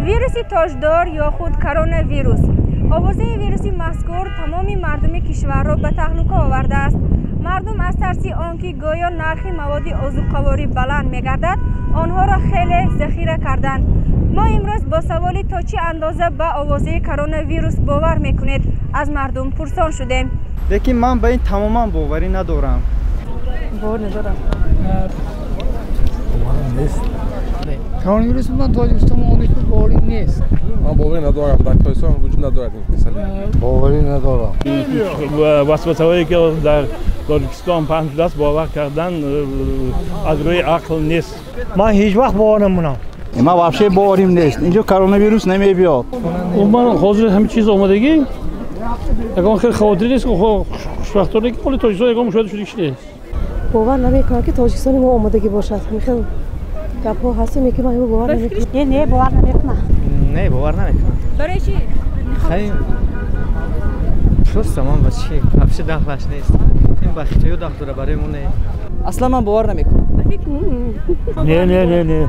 Вируси тоҷдор ё худ коронавирус. Овозаи вируси мазкур тамоми мардуми кишварро ба таҳлука овардааст. Мардум аз тарси он ки гӯё нархи маводи озуқаворӣ баланд мегардад, онҳоро хеле захира карданд. Мо имрӯз бо саволи то чӣ андоза ба овозаи коронавирус бовар мекунед аз мардум пурсон шудем. Лекин ман ба ин тамоман боварӣ надорам. Бовар надорам. Боварам нест. Коронавирус ман Тоҷикистон боварӣ нест. Ман боварӣ надорам, дар Тоҷикистон вуҷуд надорад ин касалӣ. Боварӣ надорам. Васвасаҳое ки дар Тоҷикистон паҳн шудааст, бовар кардан аз рӯи ақл нест. Ман ҳеҷ вақт бовар намекунам. Ман вообще боварим нест. Инҷо коронавирус намебиёд. Умуман ҳозир ҳамин чиз омадагӣ ягон хел хавотирӣ нест, хушбахтона ки ҳоли Тоҷикистон ягон мушоҳида шудагиш нест. Бовар намекунам ки Тоҷикистони мо омодагӣ бошад. Ҳамин хел гапҳо ҳастем, ки ман бовар намекунам. Не, не, бовар намекунам. Не, бовар намекунам. Барои чӣ? Хеле просто ман ба чӣ вообще дахлаш нест. Ин ба Хитоё дахл дора, барои мо не. Аслан ман бовар намекунам. Не, не, не, не.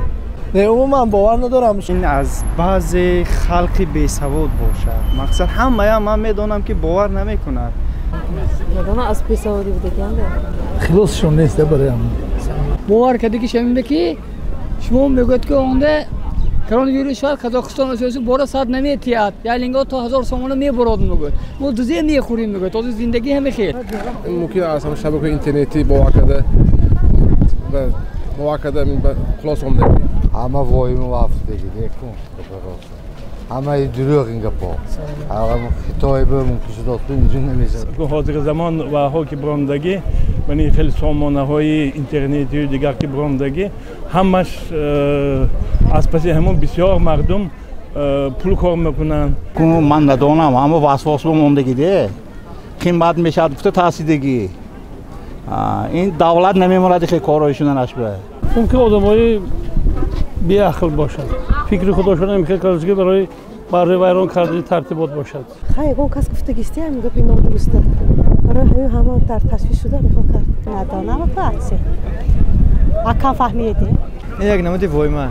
Не, умуман бовар надорам. Ин аз баъзе халқи бесавод бошад. Мақсад ҳамаям ман медонам ки бовар намекунад. Ягона аз бесаводӣ будагиам. Хилосшон нест бароям. Бовар карда ки шаминда ки шумо мегӯяд ки онда коронавирус шояд Қазоқистон асоси бора сад наметиҳад, ялинго то 1000 сомона мебурод мегӯяд. Мо дузе мехӯрем мегӯяд, ҳозир зиндагӣ ҳама хел. Мумкин аз ҳам шабакаи интернетӣ бовар карда хулос омадагӣ. Ҳама воиму афтидагӣ декун ҳамаи дурӯғ ин гапҳо. Хитой ба мумкин шудааст, инҷо намешавад. Ҳозири замон ваҳо ки биромадагӣ, мани хеле сомонаҳои интернетию дигар ки биромадагӣ, ҳамаш аз паси ҳамон бисёр мардум пул кор мекунанд. Ман надонам, ҳама васвос ба мондагӣ де. Қимат мешавад гуфта тарсидагӣ. Ин давлат намемонад хеле корҳои шуданаш ба. Мумкин одамои беақл бошад. Фикри худошон ҳам хел кардааст ки барои вайрон кардани тартибот бошад. Хай, ягон кас гуфтагисти ҳамин гапи нодуруста. Барои ҳамин ҳама дар ташвиш шуда мехоҳ кард. Надонам акси. Акам фаҳмидӣ? Ин як намуди войма.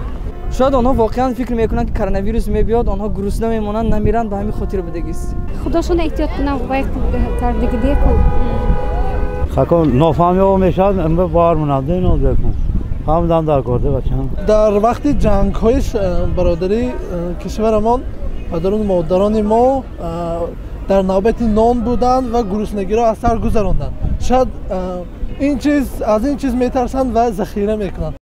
Шояд онҳо воқеан фикр мекунанд ки коронавирус мебиёд, онҳо гурусна мемонанд, намиранд, ба ҳамин хотир будагист. Худошон эҳтиёт кунанд, вай кардагӣ декун. Хако нофаҳмиҳо мешавад, бовар монанд, декун. Фаҳмидан дар корде бачам. Дар вақти ҷангҳои бародари кишварамон падару модарони мо дар навбати нон буданд ва гуруснагиро аз сар гузаронданд. Шояд ин чиз аз ин чиз метарсанд ва захира мекунанд.